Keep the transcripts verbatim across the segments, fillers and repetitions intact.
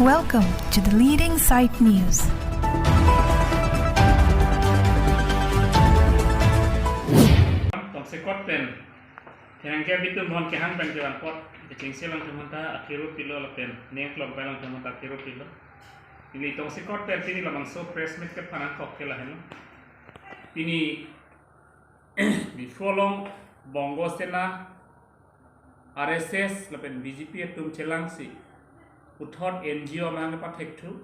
Welcome to the leading site news. Tongsekot pen pherangke abitum aphan kehang pen kevang apot kechengsi alangtum aphanta akero pilo lapen ning klong pen alangtum aphanta akero pilo. Ili tongsekot pen pini labangso press meet kephan angkok ke lahenlo. Pini Diphu along Bongo Sena, R S S lapen B J P atum chelangsi puthot N G O amang pathekthu.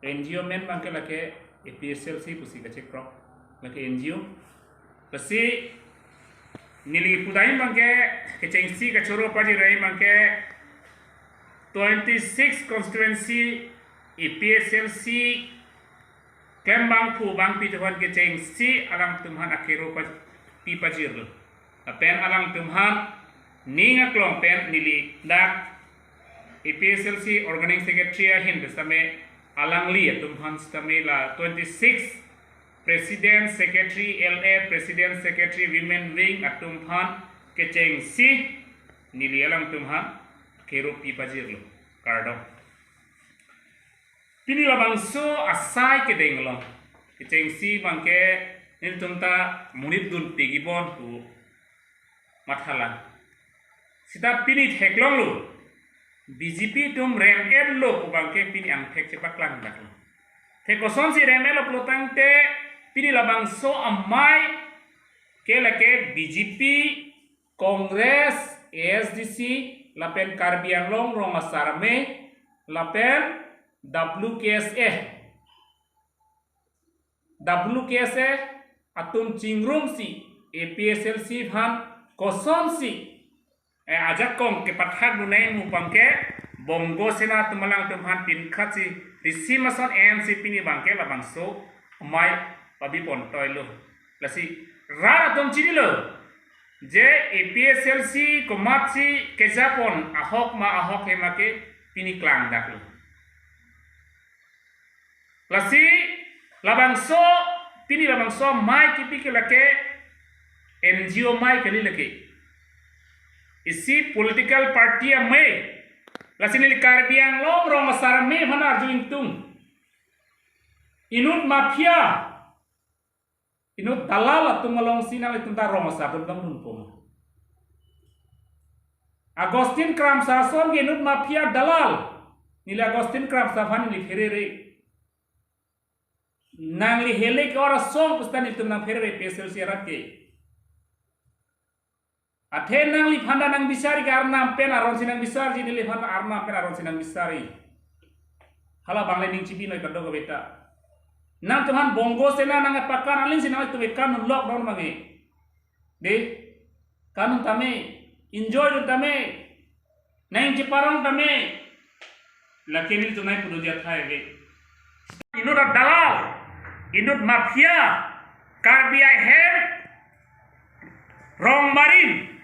N G O amen abangke lake A P H L C pusi kachekrok, lake N G O. Lasi neli pudai abangke kechengsi kachoro pajir abangke twenty-six constituency A P H L C klembangphu bangpi atum aphan kechengsi alangtum aphan akero pa-, pi pajirlo. Lapen alangtum aphan ning aklong pen neli dak A P H L C organizing secretary ahin pen sitame alangli atum aphan sitame la twenty-six president secretary, L A president secretary, women wing atum aphan kechengsi neli alangtum aphan akero pi pajirlo. Kardom. Pini labangso asai kedeng along kechengsi abangke nelitum ta monit dunpik iknon pu mathalang. Seta pini theklonglo, B J P atum rem-etlo pu abangke pini angthek chepaklangdaklo. Thek kosonsi rem-etlo pulo tangte pini labangso amei ke lake B J P, Congress, A S D C, lapen Karbi Anglong Rong Asar Amei, lapen W K S A. W K S A atum chingrumsi A P H L C aphan kosonsi, eh, ajakong kepathakdun nangji pu abangke Bongo Sena atum alangtum aphan pinkhatsi risim ason ensi pini abangke labangso amei pabi pontoilo. Lasi rat atum chinilo je A P H L C komatsi kejapon, ahok ma ahokhe ma ke pini klangdaklo. Lasi labangso, pini labangso amei kipi ke lake N G O amei kali lake. Isi political party amei. Lasi neli Karbi Anglong Rong Asar Amei aphan arju ingtung. Inut mafia, inut dalal atum alongsi nanglitum ta Rong Asar dopdam dunpo ma? Augustine Kramsa ason ke inut mafia, dalal. Neli Augustine Kramsa aphan neli pherere. Nangli hele ke-ot asong pusita nelitum nangpherere A P H L C arat ke. Athe nangliphan ta nangbisari ke Arnam pen aronsi nangbisarji, neliphan ta Arnam pen aronsi nangbisari. Hala abang le ning chibi noi kadokave ta. Nangtum aphan Bongo Sena nangpakan alingsi nangtum ekan un lockdown abang e. Dei, kan un tame, enjoy dun tame, nang cheparong tame. Lake nelitum nangpudunji athai ave. Inut adalal, inut mafia, Karbi ahem, Rongbarim,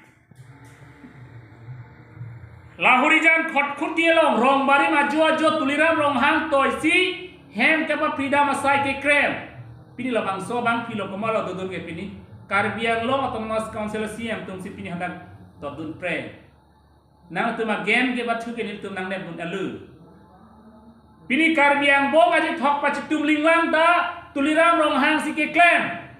Lahorijan Khatkhati along Rongbarim ajo ajo Tuliram Ronghang toisi hem kepapridam asai keklem. Pini labangso abang pilo komatlo dodun ke pini? Karbi Anglong Autonomous Council C E M atumsi pini hadak dodun pre. Nangtum a-game ke bathu ke nelitum nangnep dun alu. Pini Karbi angbong aji thok pachitum linglang ta Tuliram Ronghangsi keklem.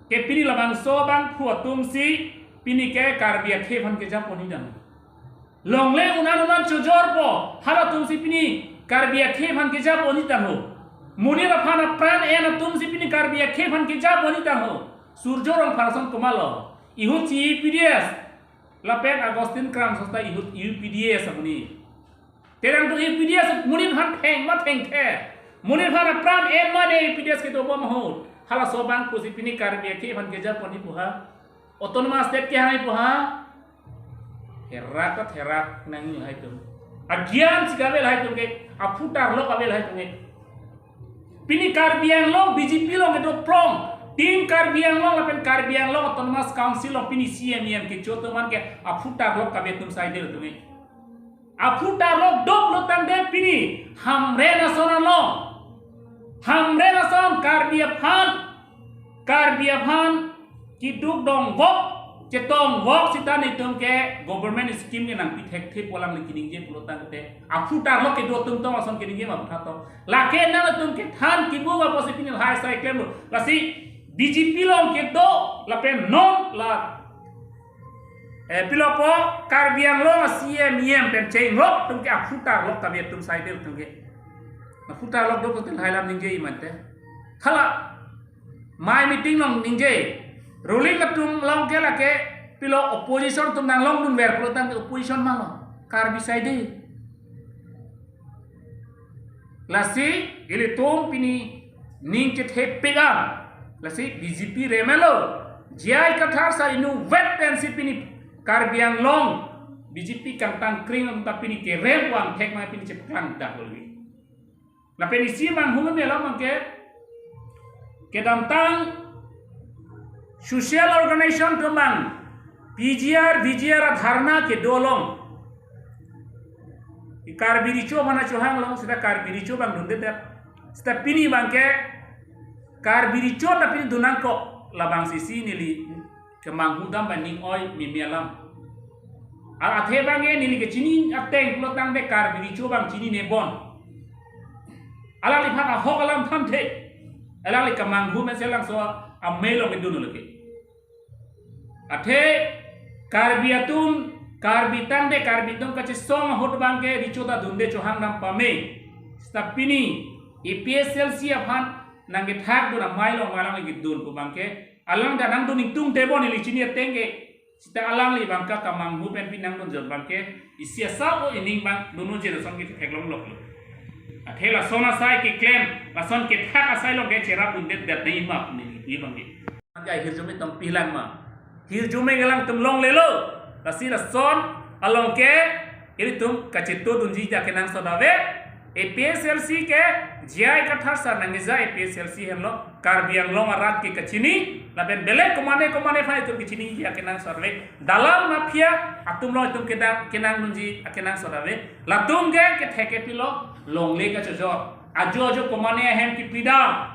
Ke pini labangso abangphu atumsi pini ke Karbi akhei aphan kejapon idang. Longle unan unan chojorpo, halatumsi pini Karbi akhei aphan kejapon idang ho. Monit aphan apran en atumsi pini Karbi akhei aphan kejapon idang ho. Surjya Rongphar ason komatlo? Ihutsi U P D S. Lapen Augustine Kramsa ta ihut U P D S amonit. Terang tu U P D S monit aphan theng ma thengthe? Monit aphan apran en ma ne U P D S kedobom ahut? Halaso abangphusi pini Karbi akhei aphan kejapon ipu ha? Autonomous State kehang ipu ha? Therak ta therak nangji haitum. Agyan si kavel haitum ke, aphutarlok kavel haitum ke. Pini Karbi Anglong B J P along kedo prong, Team Karbi Anglong lapen Karbi Anglong Autonomous Council along pini C E M E M kecho atum an ke aphutarlok kabe atum saidel atum e. Aphutarlok doplo tangte pini Hamren ason along, Hamren ason Karbi aphan, Karbi aphan keduk donggop, Chetong vok sita netum ke government scheme ke nangpi thekthe pu alangli keningje pulo tangte, aphu tarlok kedo atum tong ason keningje ma aphuthak tong. Lake nangtum kethan kibuk apotsi pini lahai sai klemlo. Lasi B J P along kedo lapen non la, eh, pilopo Karbi Anglong a C M E M pen chenglok atum ke aphu tarlok kave atum sai del atum ke. Aphu tarlok do putin lahai lam ningje imante. Hala mai meeting along ningje. Ruling atum along ke lake pilo opposition atum nanglongdunver pulo tangte opposition ma lo. Karbi sai de. Lasi ilitum pini ning chethepik an. Lasi B J P rem-et lo. J I Kathar sar inutvet pensi pini Karbi Anglong B J P kangtang kring ta pini kerem vang thek ma pini chepaklang dak lo. Lapen isi manghu meme alam abangke kedamtang social organization atum abang P G R, V G R a dharna kedo along, Karbi Recho mana chohang along sita Karbi Recho abang dundedet. Sita pini abangke Karbi Recho ta pini dun nangkok, labangsi isi neli kemanghu dam ba ning oi meme alam. Ar athe abangke neli kechini ateng pulo tangte Karbi Recho abang chinine bon. Alangliphan ahok alam thamthe. Alangli kemanghu mesen langso amei along kedun lo ke. Athe Karbi atum, Karbi tangte Karbi atum kachesong ahut abangke Recho ta dunde chohang dam pame. Sita pini A P H L C aphan nangkethak dun amei along, amei along kedun pu abangke alang ta nangdun ingtungte bon neli chini ateng ke. Sita alangli abangke kemanghu pen pini nangdun jor abangke isi asap o ining abang dunji lason ke theklong lok lo. Athe lason asai keklem, lason kethak asai along ke cherapdundedet nangji ma pu neli pu abangke. Abangke ahirjume tong pilang ma. Hirjume alangtum longlelo. Lasi lason along ke ilitum kachetodunji akenangsot ave. A P H L C ke J I Kathar sar nangkeja A P H L C henlo, Karbi Anglong arat ke kachini, lapen belek komane komane aphan itum kachiniji akenangsot ave. Dalal mafia atum along itum kedang kenangdunji akenangsot ave. Latum ke kethek ke pilo, longle kachojor. Ajo ajo komane ahem kipidam.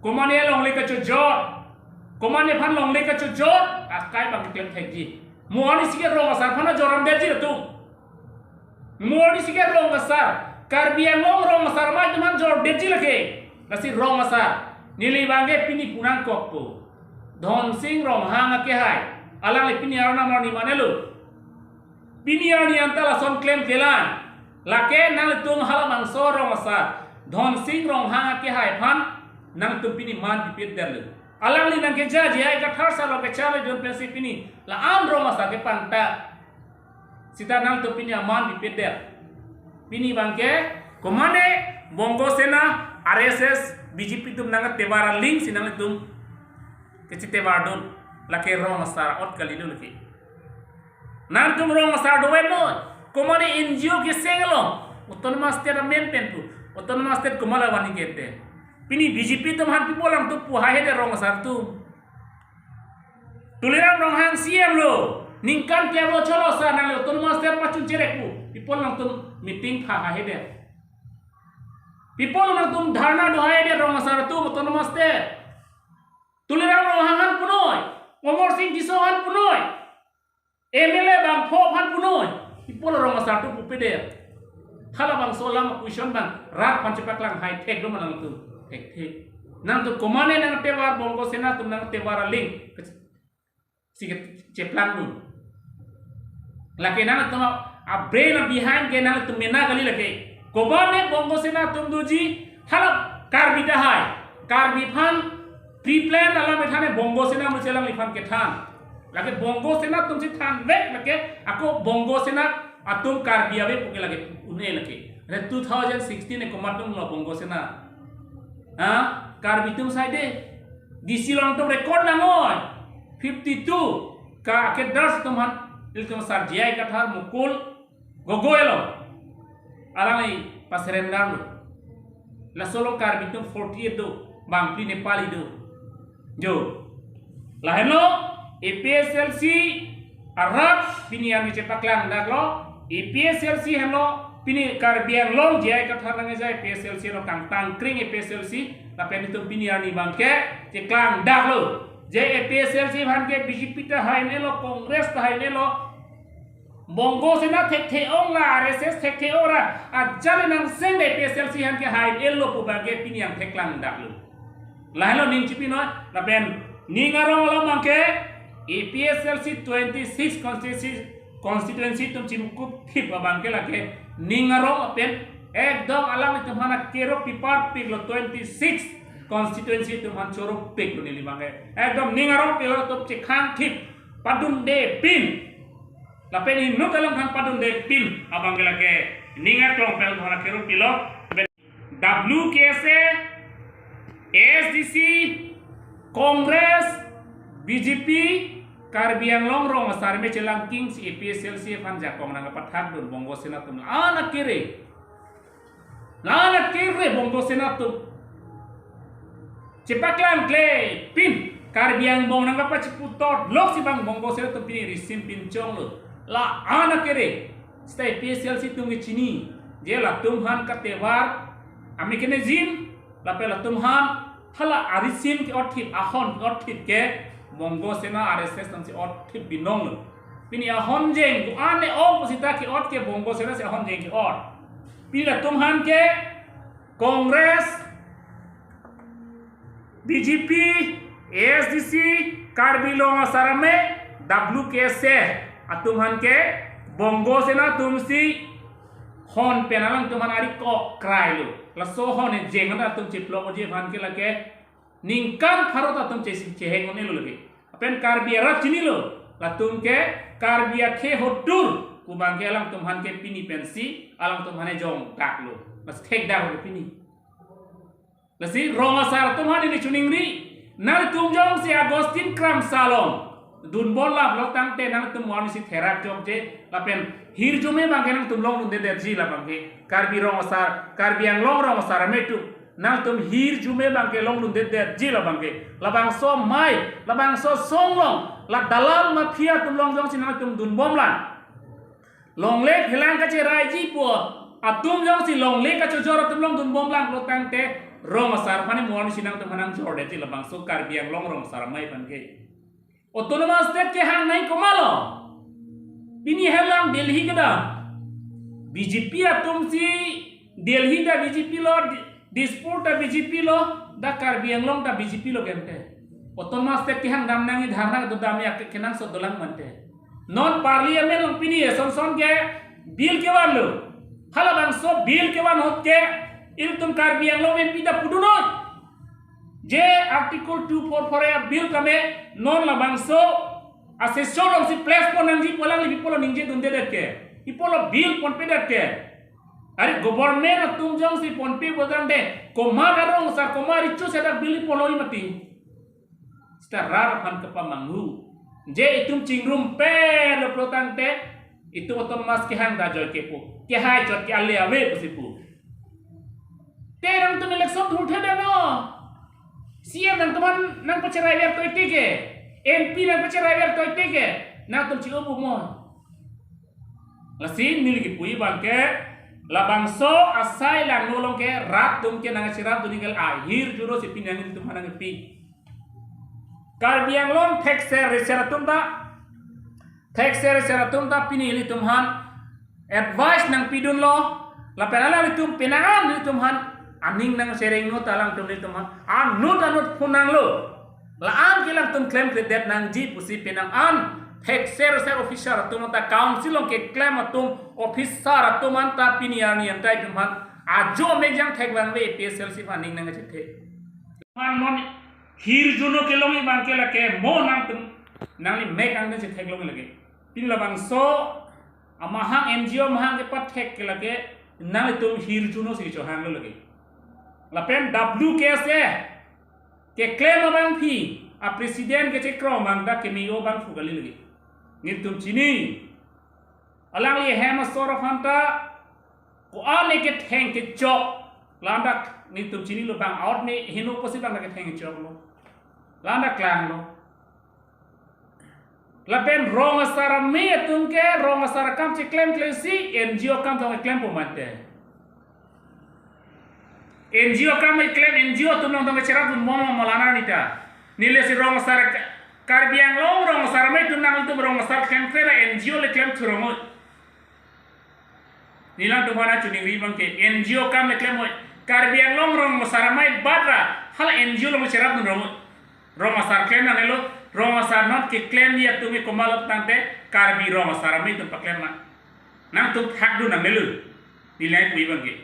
Komane longle kachojor. Komane aphan longle kachojor. Akai abang keklem thekji. Mo arnisi ke rong asar aphan joram detji latum. Mo arnisi ke rong asar. Karbi Anglong rong asar ma itum aphan jordetji lake. Lasi rong asar, neli abangke pini pu nangkokpo. Dhonsing Ronghang akehai. Alangli pini arnam arni manelo. Pini arni anta lason klemklelang. Lake nangtum halabangso rong asar Dhonsing Ronghang akehai aphan nangtum pini man pipit derlo. Alangli nangkeja J I Kathar sar along kecharlidun pensi pini la-an rong asar kepangta. Sita nangtum pini aman pipit der. Pini abangke komane Bongo Sena, R S S, B J P atum nangtevar aling si nangtum kachitevardun. Lake rong asar ot kalilo lake. Nangtum rong asar dovet noi. Komane N G O keseng along. Autonomous State amen pen pu. Autonomous State komane vani kete. Pini B J P atum aphan pi pu alangtum pu haihedet rong asar atum. Tuliram Ronghang C M lo. Ningkan kebochor lo sar nangli Autonomous State pachun cherek pu. Pi pu alangtum meeting tha haihedet. Pi pu alangtum dharna do haihedet rong asar atum Autonomous State. Tuliram Ronghang aphan punoi, Amarsing Tisso aphan punoi, M L A bangpho aphan punoi, pi pu rong asar atum pupedet. Halabangso alam question abang rat aphan chepaklang hai theklo ma nangtum. Thekthe. Nangtum komane nangtevar Bongo Sena atum nangtevar aling. Si ke cheplangdun. Lake nangtum a-brain a-behind ke nangtum mena kali lake. Komane Bongo Sena atum doji hala Karbi tahai. Karbi aphan pre-plan alam methane Bongo Sena musi alangliphan kethan. Lake Bongo Sena atum si thanvek lake ako Bongo Sena atum Karbi ave puke lake une lake. Re two thousand sixteen e komat atumlo Bongo Sena. Ha? Karbi atum sai de. D C along atum record nangoi. Fifty-two ka cadres atum aphan ilitum sar J I Kathar, Mukul Gogoi lo. Alangli pasurrender lo. Laso along Karbi atum forty-eight do. Bangphli Nepali do. Jo. Lahenlo A P H L C arat pini arni chepaklang daklo. A P H L C henlo pini Karbi Anglong J I Kathar nangkeja A P H L C lo, kangtang kring A P H L C. Lapen itum pini arni abangke cheklang daklo. Je A P H L C aphan ke B J P ta hainelo, Congress ta hainelo, Bongo Sena thekthe-ong la, R S S thekthe-ong ra, ajat le nang seng A P H L C aphan ke hainelo pu abang ke pini nangtheklangdaklo. Lahelo ning chipi noi, lapen ning arong along abang ke A P H L C twenty-six constituency, constituency atum chimkup thip abang ke lake ning arong lapen ekdom alanglitum aphan akero piparpiklo, twenty-six constituency atum aphan choropiklo neli abang ke. Ekdom ning arong pilo atum chekhang thip, padunde pin. Lapen inut along aphan padunde pin abang ke lake ning aklong pen aphan akero pilo. W K S A, A S D C, Congress, B J P, Karbi Anglong rong asar me chelang king si A P H L C aphan jakong nangpathakdun Bongo Sena atum. La-an akere. La-an akere Bongo Sena atum. Chepaklang kle pin Karbi angbong nangkapachiputot lok si abang Bongo Sena atum pini risim pinchonglo. La-an akere. Seta A P H L C atum ke chini. Je latum aphan katevar a-mechanism, lapen latum aphan hala arisim ke-otthip, ahon ke-otthip ke Bongo Sena R S S atum si otthip binonglo. Pini ahonjeng, ko-an ne-ong pusita ke-ot ke Bongo Sena si ahonjeng ke-ot. Pini latum aphan ke Congress, B J P, A S D C, Karbi Anglong Asar Amei, W K S A atum aphan ke Bongo Sena atum si hon pen alangtum aphan ari kok krailo. Laso hon ejeng atum chiplok oji aphan ke lake ningkan pharo ta atum chesi cheheng un-elo lake. Lapen Karbi arat chinilo. Latum ke Karbi akhei hotur pu abang ke alangtum aphan ke pini pensi alangtum aphan ejongdaklo. Mas thekdaklo pini. Lasi rong asar atum aphan neli choningri. Nangtum jongsi Augustine Kramsa along dunbom laplot tangte nangtum mo-arni si therak jokje lapen hirjume abang ke nangtum longdundedetji labang ke. Karbi rong asar, Karbi Anglong rong asar amei atum nangtum hirjume abang ke longdundedetji labang ke. Labangso amei, labangso asong along, la dalal mafia atum along jongsi nangtum dunbomlang, longle phelang kacheraiji pu atum jongsi longle kachojor atum along dunbomlang plot tangte rong asar aphan mo-arni si nangtum aphan nangjordetji labangso Karbi Anglong rong asar amei aphan ke. Autonomous State kehang nangji komatlo? Pini helang Delhi kedam. B J P atum si Delhi ta B J P lo, Di-, Dispur ta B J P lo, dak Karbi Anglong ta B J P lo kente. Autonomous State kehang dam nangji, dharna kedodam ya ke-, kenangsot dolang mante. Non Parliament along pini eson son ke bill kevanlo. Halabangso bill kevan ahut ke ilitum Karbi Anglong M P ta pudun noi. Je Article two four four A bill kame non labangso a-session along si place pon nangji pu alangli pi apotlo ningjedundedet ke? Pi apotlo bill ponpedet ke? Are government atum jongsi ponpe botangte komat arong asar, komat recho si dak bill ponlo mati. Seta rat aphan kepamanghu. Je itum chingrum pelo plot tangte itum autonomous kehang ta ajoine kepu. Kehai chot ke ale ave pusi pu. Te nangtum election thurthe dano. C M nangtum aphan nangpacheraiver toite ke, M P nangpacheraiver toite ke, nangtum chi-o pu mo? Lasi neli kipuji abang ke, labangso asai langno along ke rat atum ke nangcherapdun ningkel ahirjuno si pini nangtum aphan nangpi. Karbi Anglong thekser reser atum ta, thekser reser atum ta pini ilitum aphan advice nangpidunlo, lapen alanglitum penang an ilitum aphan aning nangcherengno ta alangtum ilitum aphan anut anut phonanglo. La-an ke alangtum klemkledet nangji pusi penang an thekser reser officer atum ta, council along keklem atum, officer atum anta pini arni anta ilitum aphan ajo mejang thek abang ave, A P H L C aphan aning nangchethe. Aphan non hirjuno kelongji abang ke lake mo nangtum, nangli mek angdeng si theklong lake. Pini labangso amahang N G O amahang kepathek ke lake nanglitum hirjuno si chohanglo lake. Lapen W K S A keklem abangpi a-president kechekro abang ta keme-o abangphu kali lake. Nelitum chini. Alangli hem asor aphan ta ko-an ne ketheng kechok, la-an ta nelitum chinilo, bang out ne heno pusi abang ta ketheng kechoklo. La-an ta klanglo. Lapen rong asar amei atum ke rong asar akam cheklem klem si N G O akam tong keklempo mante. N G O akam keklem, N G O atum along tong kecherapdun bom mo la-an arni ta. Neli si rong asar, Karbi Anglong rong asar amei atum, nangtum rong asar klemkle ra N G O le klem thurong oi. Neli nangtum aphan choningri abang ke N G O akam le klem oi. Karbi Anglong rong asar amei abat ra hala N G O along cherapdun rong oi. Rong asar klem nangnelo, rong asar non keklemji atum ke komat lo tangte Karbi rong asar amei atum paklem ma. Nangtum thakdun nangnelo. Neli nangpu abang ke.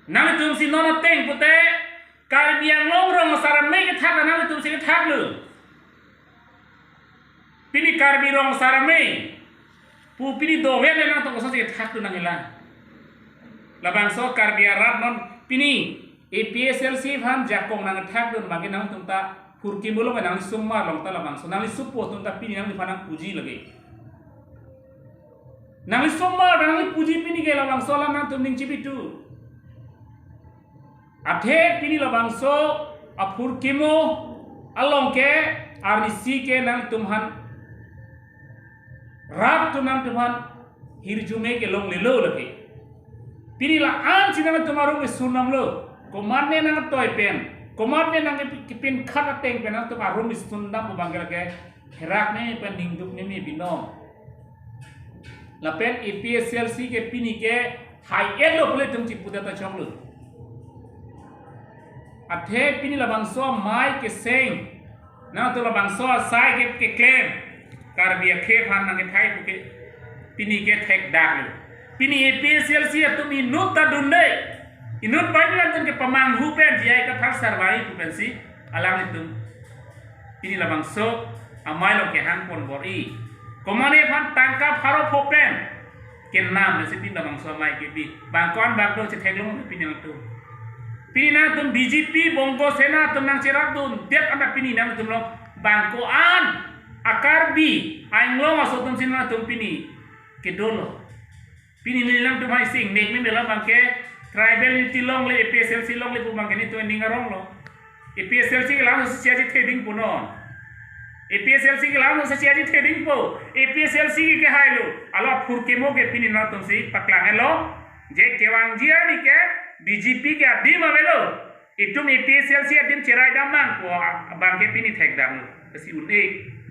Nangtum si non ateng pute Karbi Anglong rong asar amei kethak, nangtum si kethaklo. Pini Karbi rong asar amei pu pini dover le nangtum koson si kethakdun nangjilang. Labangso Karbi arat non pini A P H L C aphan jakong nangthakdun abang ke nangtum ta phurkimo along nangli sumar long ta labangso nangli support atum ta pini nangliphan nangpuji lake. Nangli sumar nangli puji pini ke labangso alam nangtum ning chipitu. Athe pini labangso aphurkimo along ke arnisi ke nangtum aphan rat atum nangtum aphan hirjume ke longlelo lake. Pini la-an si nangtum arum isundamlo. Komatne nangtoi pen, komatne nangkepin khat ateng pen nangtum arum isundam abang ke lake herak ne pen ningduk ne me binong. Lapen A P H L C ke pini ke hai-etlo pule tum chiputa ta choklo. Athe pini labangso amei keseng, nangtum labangso asai ke keklem, Karbi akhei aphan nangkethai pu ke pini ke thekdaklo. Pini A P H L C atum inut ta dunde, inut pai nangtum kepamanghu pen J I Kathar Sarvai pu pensi alanglitum pini labangso amei along kehang pon bor-i. Komatne aphan tangka pharo pho pen kenam pensi pini labangso amei kebi. Bang ko-an bak do chetheklong pini nangtum. Pini nangtum B J P Bongo Sena atum nangcherapdundet anta pini nangtum along bang ko-an a-Karbi Anglong aso atum si nangtum pini kedolo. Pini neli nangtum hai sing nek meme alam abang ke tribal unity longle, A P H L C longle pu abang ke nelitum ning aronglo. A P H L C ke lam si chiaji theding punon. A P H L C ke lam si chiaji theding po. A P H L C ke kehailo. Hala phurkimo ke pini nangtum si paklang-etlo. Je kevangji arni ke B J P ke adim avelo. Itum A P H L C adim cherai damnang pu abang ke pini thekdamlo. Lasi un-e.